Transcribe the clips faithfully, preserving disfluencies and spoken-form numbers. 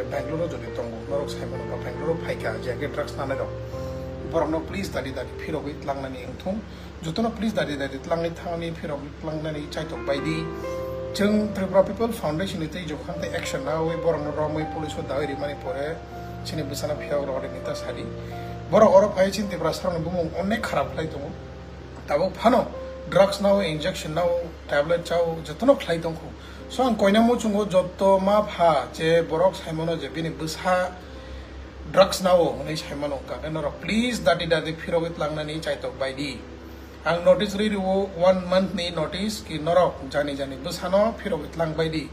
Bangalore jodi tongo, norok sai mano ba Bangalore phaikha, je age drugs nanai rok, borokno please dadi dadi phirogwi tlangnani wngthung. Jotono please dadi dadi tlangwi thangni phirogwi tlangnani chaitok baidi. Chwng Tripura People Foundation ni tei jokhang tei action nawi borokno romwi police o dawi rimani pore chini bwsano phiyok rok rini ta sadi. Borok oro phai chini Tiprasa rokni bumung onek kharap khlai tongo. Tabuk phano drugs nao, injection nao, tablet chao, jotono khlai tongkho. So ang koina muchungo joto ma pha je borok saimano je bini bwsa drugs nao hwnwi saimano, hwnkha khe norok please dadi dadi phirogwi tlangnani chaitok baidi. Ang notice ri rio one month ni notice ki norok jani jani bwsano phirogwi tlang baidi.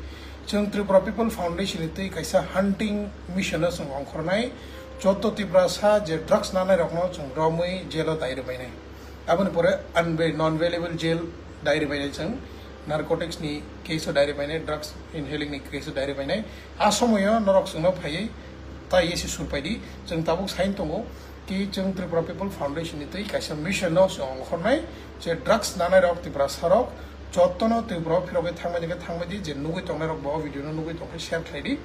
Chwng Tripura People Foundation ni twi kaisa hunting mission no chwng ongkhornai, joto Tiprasa je drugs nanai rokno chwng romwi jail o dai rwbainai. Aboni pore unbe-, non bailable jail diary bainai chwng, narcotics ni case o diary bainai, drugs inhaling ni case o diary bainai. A somoyo norok chwngno phaiwi tai esi surpaidi. Chwng tabuk sain tongo ki chwng Tripura People Foundation ni twi kaisa mission no chwng ongkhornai, je drugs nanai rok Tiprasa rok jotono Tripura o phirogwi thangmani khe thangbaidi, je nugwi tongnai rok bo o video no nugwi tongkhe share khlaidi.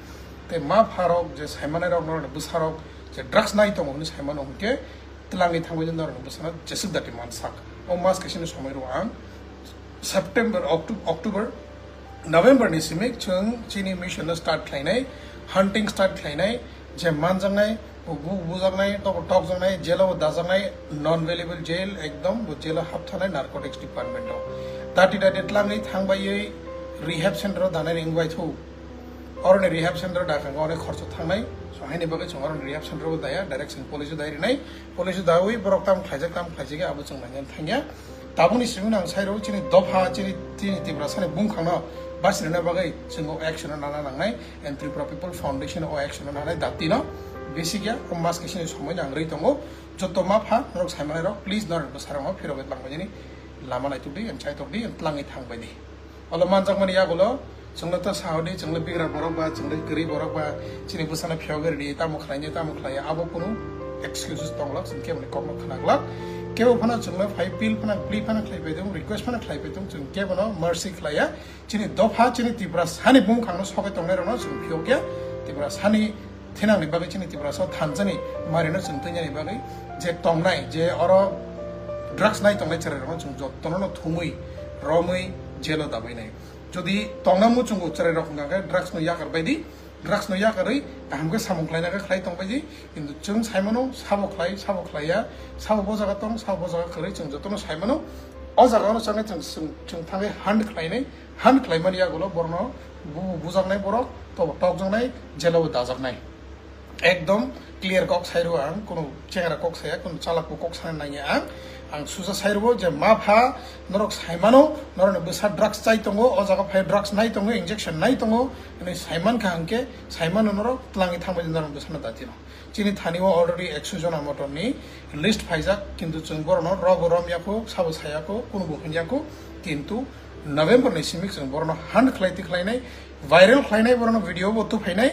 Tei ma pha rok je saimanai rok norok bwsa rok je drugs nai tongo hwnwi saimano hwnkhe twlangwi thangwi norok bwsano jeswk dati mansak. O mas kaisini somoi rwo ang September, Octo-, October, November ni simi chwng chini mission no start khlainai, hunting start khlainai, je manjaknai, bu-, bu-, bujaknai, tobo tokjaknai, jail o dajaknai, non bailable jail, ekdom bo jail o hapthanai narcotics department o. Dati dati twlangwi thangbaiwi rehab center o danai ringbai thu. Oroni rehab center o dakha onek khorcho thangnai. So haini bagwi chwng oroni rehab center o daya, direct chwng police o dai rinai. Police o dawi borok tam khlaijak, tam khlaijak, abo chwng nainani thangya. Tabukni simi ang sai rw chini dopha, chini, chini Tiprasa ni bumkhang no basi rwna bagwi chwng o action o nana nangnai, and Tripura People Foundation o action o nanai dati no. Bisi kya, o mas kisini somoi nang rwi tongo. Joto ma pha norok sai manai rok, please norok bwsa rok no phirogwi tlang bai nini lama naituk di, and chaitok di, and tlangwi thang bai di. Olo manjakmani yagulo chwngno ta sahodi, chwngno bigra borok ba, chwngno kwrwi borok ba, chini bwsano phiyogwi rwdi, tamo khlainai, tamo khlaiya, abo kunu excuses tonglak, chwng keboni kokno khwnaglak. Kebo phano chwngno phai appeal phano, plea phano khlai paitong, request phano khlai paitong, chwng kebono mercy khlaiya. Chini dopha, chini Tiprasani bumkhangno sogwi tongnai rokno chwng phiyokya. Tiprasani thinangni bagwi chini Tiprasa thansa ni marino chwng twngjani bagwi je tongnai, je oro drugs nai tongnai chwrai rokno chwng jottono no thumwi romwi jail o dabainai. Jodi tongna muchungo chwrai rok hwnkha khe drugs no yakar baidi, drugs no yakarwi kaham khe samung khlaina khe khlai tong baidi, kintu chwng sai mano sabo khlai, sabo khlaiya, sabo bo jaga tong, sabo bo jaga kwrwi chwng jotono sai mano. O jaga no changwi chwng, chwng, chwng thangwi hunt khlainai, hunt khlaimani yagulo borokno bu-, bujaknai borok, tobo tokjaknai, jail o dajaknai. Ekdom clear kok sai rwo ang, kunu chengra kok saya, kunu chalak bo kok sana nangya ang. Ang suja sai rwo je ma pha norok sai mano, norokni bwsa drugs chai tongo, o jaga phai drugs nai tongo, injection nai tongo, hwnwi sai mankha hwnkhe sai mano norok twlangwi thangbai norok bwsano datino. Chini thani o already ekso jona motor ni list phaijak, kintu chwng borokno robo romya kho, sabo saya kho, kunu bo hwnya kho, kintu November ni simi chwng borokno hunt khlai tikhlainai, viral khlainai, borokno video bo tuphainai.